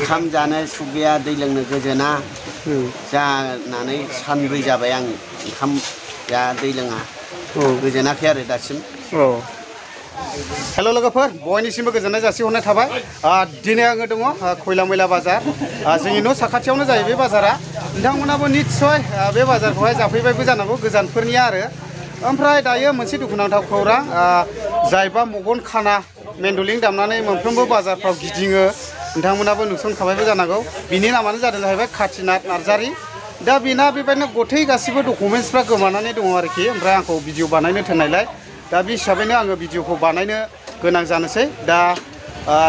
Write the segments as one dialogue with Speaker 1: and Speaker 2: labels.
Speaker 1: ओंखाम जानो सुख गैया दै लोंनो गोजोना जानानै सानब्रै जाबाय आं ओंखाम जा दै लोङा गोजोनाखै आरो दासिम।
Speaker 2: हेल' लोगोफोर बयनिसिमबो गोजोननाय जासिहरनाय थाबाय। दिनै आङो दङ खयला मैला बाजार। जोंनि न' साखाथियावनो जायो बे बाजारा। नोंथांमोनाबो निस्सय बे बाजारखौहाय जाफैबायबो जानांगौ गोजानफोरनिया आरो। ओमफ्राय दायो मोनसे दुखुनांथाव खौरां, जायबा मगन खाना मेन्डलिं दामनानै मोनफ्रोमबो बाजारफ्राव गिदिङो नोंथांमोनाबो नुसनखाबायबो जानांगौ। बिनि नामानो जादों जाहैबाय काथिनाथ नार्जारि। दा बेना बेबायदिनो गथै गासिबो डकुमेन्टसफ्रा गोमानानै दङ आरोखि। ओमफ्राय आंखौ भिडिअ बानायनो थिननायलाय दा बे हिसाबैनो आङो भिडिअखौ बानायनो गोनां जानोसै। दा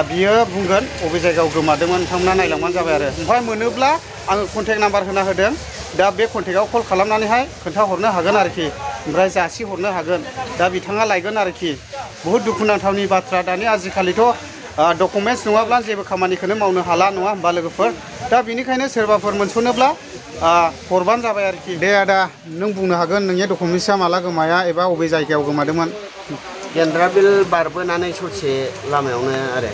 Speaker 2: बियो बुंगोन बबे जायगायाव गोमादोंमोन, नोंथांमोना नायलांबानो जाबाय आरो। ओमफ्राय मोनोब्ला आङो कन्टेक्ट नाम्बार होना होदों। दा बे कन्टेक्टआव कल खालामनानैहाय खोन्थाहरनो हागोन आरोखि, ओमफ्राय जासिहरनो हागोन। दा बिथाङा लायगोन आरोखि। बहुद दुखुनांथावनि बाथ्रा, दानि आजिखालिथ' डकुमेन्टस नङाब्ला जेबो खामानिखौनो मावनो हाला नङा होमबा लोगोफोर। दा बिनिखायनो सोरबाफोर मोनस'नोब्ला हरबानो जाबाय आरोखि। दे आदा, नों बुंनो हागोन नोंनि डकुमेन्टसा माला गोमाया एबा बबे जायगायाव गोमादोंमोन?
Speaker 1: गेन्द्राबिल बारबोनानै ससे लामायावनो आरो,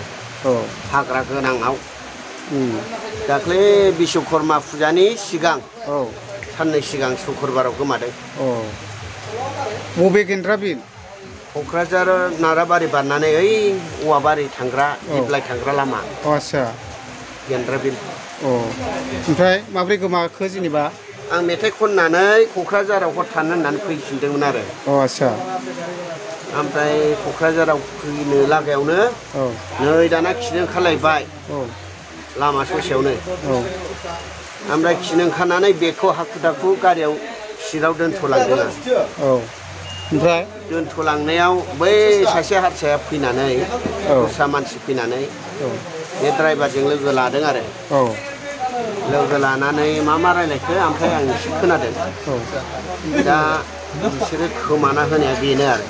Speaker 1: हाग्रा गोनाङाव। दाख्लै बिश्वकर्मा फुजानि सिगां साननै सिगां शुक्रबाराव गोमादों।
Speaker 2: बबे गेन्द्राबिल?
Speaker 1: क'क्राझार नाराबारि बारनानै ओइ औवाबारि थांग्रा दिप्लाय थांग्रा लामा।
Speaker 2: आच्छा,
Speaker 1: गेन्द्राबिल।
Speaker 2: ओमफ्राय माब्रै गोमाखो जेनेबा?
Speaker 1: आं मेथाइ खननानै क'क्राझाराव हर थानो होननानै फैफिनदोंमोन आरो।
Speaker 2: आच्छा।
Speaker 1: ओमफ्राय क'क्राझाराव फैनो लागायावनो नै दाना खिनो ओंखारलायबाय लामा ससेयावनो। ओमफ्राय खिनो ओंखारनानै बेगखौ हाखु दाखु गारियाव सिटआव दोनथ'लांदों आं।
Speaker 2: ओमफ्राय
Speaker 1: दोनथ'लांनायाव बै सासे हारसाया फैनानै, दस्रा मानसि फैनानै बे ड्राइभारजों लोगो लादों आरो। लोगो लानानै मा रायलायखो ओमफ्राय आं एसे खोनादों। दा बिसोरो खोमाना होनाया बेनो आरो।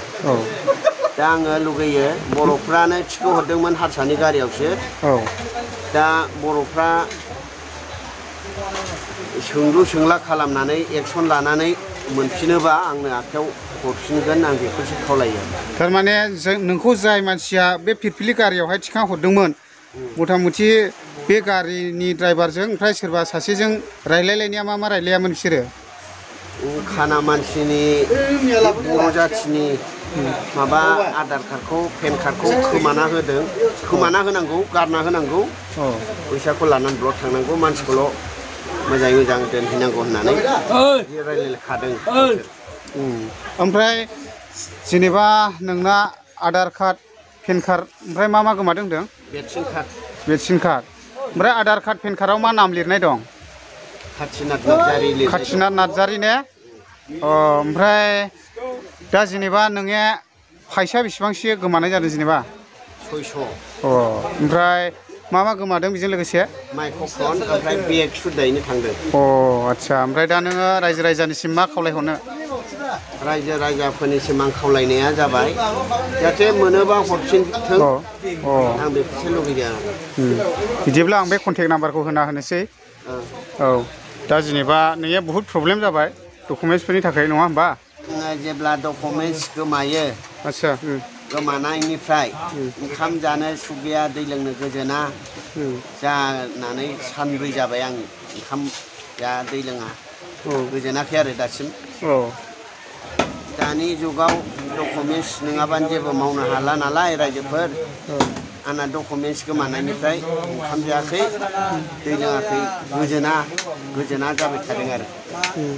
Speaker 1: दा आङो लुगैयो, बर'फ्रानो थिखो हरदोंमोन हारसानि गारियावसो। दा बर'फ्रा सोंलु सोंला खालामनानै एक्सन लानानै मोनफिनोबा आंनो आखायाव हरफिनगोन, आं बेखौसो खावलायो।
Speaker 2: थारमाने नोंखौ जाय मानसिया बे फिरफिलि गारियावहाय थिखां हरदोंमोन, मथा मथि बे गारिनि ड्राइभारजों ओमफ्राय सोरबा सासेजों रायलायलायनाया मा रायलायामोन बिसोरो?
Speaker 1: खाना मानसिनि बर' जाथिनि माबा आधार कार्डखौ पेन कार्डखौ खोमाना होदों। खोमाना होनांगौ, गारना होनांगौ, फैसाखौ लानानै ब्लड थांनांगौ, मानसिखौल' मोजाङै मोजां दोनहैनांगौ होननानै बिदि रायलायखादों।
Speaker 2: ओमफ्राय जेनेबा नोंना आधार कार्ड, पेन कार्ड, ओमफ्राय मा गोमादों होनदों?
Speaker 1: बेडसिन कार्ड।
Speaker 2: बेडसिन कार्ड। ओमफ्राय आधार कार्ड, पेन कार्डआव मा नाम लिरनाय दं?
Speaker 1: काथिनाथ नार्जारि लिरनाय दं।
Speaker 2: काथिनाथ नार्जारि ने? ओमफ्राय दा जेनेबा नोंने फैसा बेसेबांसो गोमानाय जादों जेनेबा?
Speaker 1: 600।
Speaker 2: ओमफ्राय मा गोमादों बेजों लोगोसे?
Speaker 1: माइक्र'फन ओमफ्राय बेग सुददायैनो थांदों।
Speaker 2: आच्छा। ओमफ्राय दा नोङो रायजो राजानिसिम मा खावलायहरनो?
Speaker 1: रायजो राजाफोरनिसिम आं खावलायनाया जाबाय, जाहाथे मोनोबा हरफिनथों, आं बेखौसो लुगैदों।
Speaker 2: बिदिब्ला आं बे कन्टेक्ट नाम्बारखौ होना होनोसै। दा जेनेबा नोंनिया बहुद प्रब्लेम जाबाय डकुमेन्टसफोरनि थाखाय, नङा होमबा?
Speaker 1: जेब्ला डकुमेन्टस गोमायो,
Speaker 2: आच्छा,
Speaker 1: गोमानायनिफ्राय ओंखाम जानो सुख गैया दै लोंनो गोजोना जानानै सानब्रै जाबाय आं ओंखाम जा दै लोङा गोजोनाखै आरो दासिम। दानि जुगाव डकुमेन्टस नङाबानो जेबो मावनो हाला नालाय रायजोफोर। आंना डकुमेन्टस गोमानायनिफ्राय ओंखाम जायाखै, दै लोङाखै, गोजोना जाबाय थादों आरो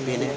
Speaker 1: बेनो।